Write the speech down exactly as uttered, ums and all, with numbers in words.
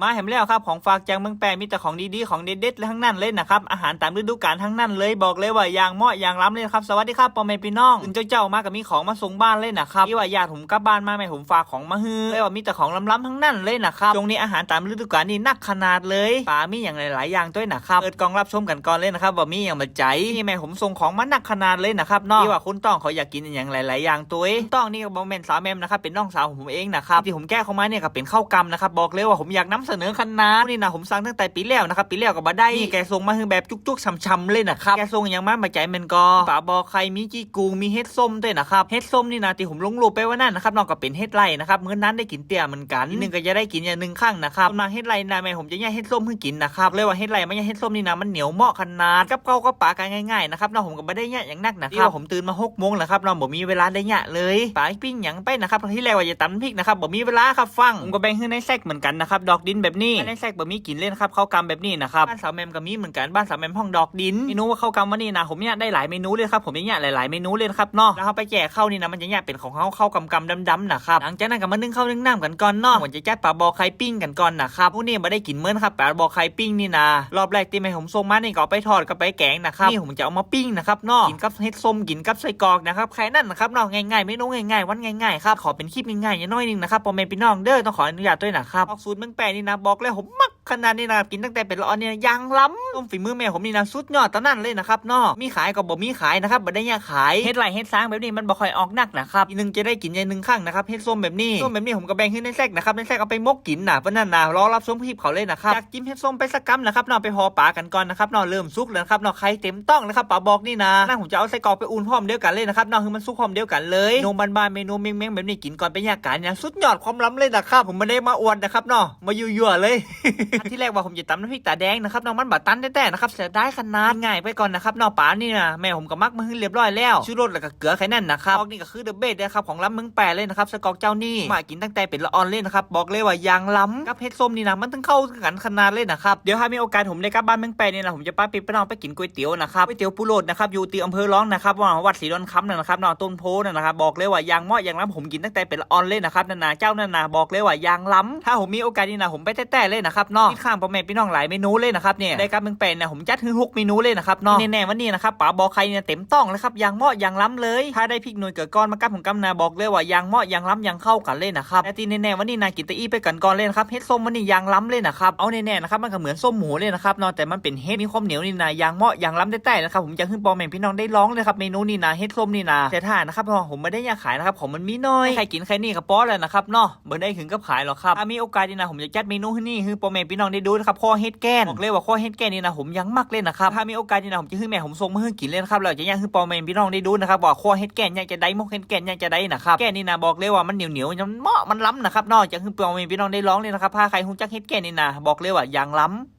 มาแหมแล้วครับ ของฝากจากเมืองแปะ มีแต่ของดีๆ ของเด็ดๆ เลยทั้งนั้นเลยนะครับ อาหารตามฤดูกาลทั้งนั้นเลย บอกเลยว่าอย่างเหมาะอย่างล้ำเลยนะครับ สวัสดีครับพ่อแม่พี่น้อง ตื่นเจ้าๆ มาก็มีของมาส่งบ้านเลยนะครับ ที่ว่าญาติผมกลับบ้านมา แม่ผมฝากของมาหื้อเลย ว่ามีแต่ของล้ำๆ ทั้งนั้นเลยนะครับ ช่วงนี้อาหารตามฤดูกาลนี่นักขนาดเลย ป๋ามีอย่างหลายๆ อย่างด้วยนะครับ เปิดกล่องรับชมกันก่อนเลยนะครับ ว่ามีอย่างมาใจ๋ นี่แม่ผมส่งของมานักขนาดเลยนะครับเนาะ ที่ว่าคนท้องเขาอยากกินอย่างหลายๆ อย่างด้วย คนท้องนี่ก็บ่แม่นสาวแหม่มนะครับ เป็นน้องสาวผมเองนะครับ ที่ผมแกะเข้ามาเนี่ยก็เป็นข้าวกล่ำนะครับ บอกเลยว่าผมอยากนำเสนอขนาด นี่นะผมสั่งตั้งแต่ปีแล้วนะครับ ปีแล้วก็บ่ได้ นี่แกส่งมาหื้อแบบจุกๆ ช่ำๆ เลยนะครับ แกส่งอย่างมามาใจ๋แม่นก็ ป๋าบอไข่ มีจี้กุง มีเห็ดส้มด้วยนะครับ เห็ดส้มนี่นะที่ผมลงรูปไปวันนั้นนะครับเนาะ ก็เป็นเห็ดไล่นะครับ มื้อนั้นได้กินเตื้อเหมือนกัน ปีหนึ่งก็จะได้กินอย่างหนึ่งครั้งนะครับ ส่วนมากเห็ดไล่นะแม่ผมจะเยียะเห็ดส้มหื้อกินนะครับ เลยว่าเห็ดไล่มาเยียะเห็ดส้มนี่นะมันเหนียวเหมาะขนาด กับข้าวกับป๋าก็ง่ายๆ นะครับเนาะ ผมก็บ่ได้เยียะอย่างนักนะครับ ที่ว่าผมตื่นมาหกโมงแล้วครับเนาะ บ่มีเวลาได้เยียะเลย ป๋าปิ้งหยังไปนะครับ ที่แรกว่าจะตำพริกนะครับ บ่มีเวลาครับฟัง ผมก็แบ่งหื้อในแซกเหมือนกันนะครับ ดอกดินแบบนี้ ในแซกบ่มีกินเลยนะครับ ข้าวกล่ำแบบนี้นะครับ บ้านสาวแหม่มก็มีเหมือนกัน บ้านสาวแหม่มฮ้องดอกดิน เมนูว่าข้าวกล่ำวันนี้นะ ผมเยียะได้หลายเมนูเลยครับ ผมเยียะหลายๆ เมนูเลยครับเนาะ แล้วเฮาไปแกะเข้านี่นะ มันจะเยียะเป็นของเฮา ข้าวกล่ำๆ ดำๆ นะครับ หลังจากนั้นก็มานึ่งข้าวนึ่งน้ำกันก่อนเนาะ ผมจะจัดป๋าบอไข่ปิ้งกันก่อนนะครับ มื้อนี้บ่ได้กินมื้อนะครับ ป๋าบอไข่ปิ้งนี่นะ รอบแรกที่แม่ผมส่งมานี่ก็เอาไปทอดกับไปแกงนะครับ นี่ผมจะเอามาปิ้งนะครับเนาะ กินกับเห็ดส้ม กินกับไส้กรอกนะครับ แค่นั้นนะครับเนาะ ง่ายๆ เมนูง่ายๆ วันง่ายๆ ครับ ขอเป็นคลิปง่ายๆ น้อยหนึ่งนะครับ พ่อแม่พี่น้องเด้อ ต้องขออนุญาตด้วยนะครับ ออกสูตรเมืองแปะนี่นะ บอกเลยผมมักขนาดนี้นะครับ กินตั้งแต่เป็นละอ่อนเนี่ย อย่างล้ำ ต้มฝีมือแม่ผมนี่นะ สุดยอดตะนั้นเลยนะครับเนาะ มีขายก็บ่มีขายนะครับ บ่ได้เยียะขาย เห็ดไล่เห็ดซางแบบนี้มันบ่ค่อยออกนักนะครับ ปีหนึ่งจะได้กินอย่างหนึ่งครั้งนะครับ เห็ดส้มแบบนี้ ส้มแบบนี้ผมก็แบ่งหื้อในแซกนะครับ ในแซกเอาไปหมกกินนะ เพราะนั้นนะ รอรับชมคลิปเขาเลยนะครับ อยากจิ้มเห็ดส้มไปสักกำนะครับเนาะ ไปผ่อป๋ากันก่อนนะครับเนาะ เริ่มสุกแล้วนะครับเนาะ ไข่เต็มต้องเลยครับ ป๋าบอกนี่นะ นั่นผมจะเอาไส้กรอกไปอุ่นพร้อมเดียวกันเลยนะครับเนาะ คือมันสุกพร้อมเดียวกันเลย เมนูบ้านๆ เมนูเม้งๆ แบบนี้กินก่อนไปเยียะก๋าเนี่ย สุดยอดความล้ำเลยนะครับ ผมบ่ได้มาอวดนะครับเนาะ มายั่วๆ เลย อันที่แรกว่าผมจะตำน้ำพริกตาแดงนะครับเนาะ มันบ่ตันแท้ๆ นะครับ เสียดายขนาด ง่ายไปก่อนนะครับเนาะ ป๋านี่นะ แม่ผมก็หมักมาหื้อเรียบร้อยแล้ว ชูรสแล้วก็เกลือแค่นั้นนะครับ ออกนี่ก็คือเดอะเบสนะครับ ของล้ำเมืองแปะเลยนะครับ ไส้กรอกเจ้านี่ มากินตั้งแต่เป็นละอ่อนเลยนะครับ บอกเลยว่าอย่างล้ำ กับเห็ดส้มนี่นะ มันต้องเข้ากันขนาดเลยนะครับ เดี๋ยวถ้ามีโอกาสผมได้กลับบ้านเมืองแปะนี่นะ ผมจะพาพี่น้องไปกินก๋วยเตี๋ยวนะครับ ก๋วยเตี๋ยวปูโรดนะครับ อยู่ที่อำเภอร้องนะครับ ว่าวัดศรีดอนคำนั่นนะครับเนาะ ต้นโพนั่นนะครับ บอกเลยว่าอย่างเหมาะอย่างล้ำ ผมกินตั้งแต่เป็นละอ่อนเลยนะครับ นั่นนะ เจ้านั่นนะ บอกเลยว่าอย่างล้ำ ถ้าผมมีโอกาสนี่นะ ผมไปแท้ๆ เลยนะครับเนาะ คิดข้างพ่อแม่พี่น้องหลายเมนูเลยนะครับเนี่ย ได้กลับเมืองแปะนะ ผมจัดหื้อหกเมนูเลยนะครับเนาะ แน่ๆ วันนี้นะครับ ป๋าบอไข่เนี่ยเต็มต้องเลยครับ อย่างเหมาะอย่างล้ำเลย ถ้าได้พริกหน่วยเกลือก้อนมากับผมกำนะ บอกเลยว่าอย่างเหมาะอย่างล้ำอย่างเข้ากันเลยนะครับ และที่แน่ๆ วันนี้นะ กินแต่อี้ไปกันก่อนเลยนะครับ เห็ดส้มวันนี้อย่างล้ำเลยนะครับ เอาแน่ๆ นะครับ มันก็เหมือนส้มหมูเลยนะครับเนาะ แต่มันเป็นเห็ดมีความเหนียวนี่นะ อย่างเหมาะอย่างล้ำแท้ๆ นะครับ ผมจะหื้อพ่อแม่พี่น้องได้ลองเลยครับ เมนูนี่นะ เห็ดส้มนี่นะ แต่ถ้านะครับเนาะ ผมบ่ได้เยียะขายนะครับ ของมันมีน้อย ใครกินแค่นี้ก็พอแล้วนะครับเนาะ บ่ได้ถึงกับขายหรอกครับ ถ้ามีโอกาสนี่นะ ผมจะจัดเมนูหื้อนี่หื้อพ่อแม่พี่น้องได้ดูนะครับ คั่วเห็ดแก้น บอกเลยว่าคั่วเห็ดแก้นนี่นะ ผมอย่างมักเลยนะครับ ถ้ามีโอกาสนี่นะ ผมจะหื้อแม่ผมส่งมาหื้อกินเลยนะครับ แล้วจะเยียะหื้อพ่อแม่พี่น้องได้ดูนะครับ ว่าคั่วเห็ดแก้นเนี่ยจะได้ หมกเห็ดแก้นเนี่ยจะได้นะครับ แก้นนี่นะ บอกเลยว่ามันเหนียวๆ มันเหมาะมันล้ำนะครับเนาะ จะหื้อพ่อแม่พี่น้องได้ลองเลยนะครับ ถ้าใครฮู้จักเห็ดแก้นนี่นะ บอกเลยว่าอย่างล้ำ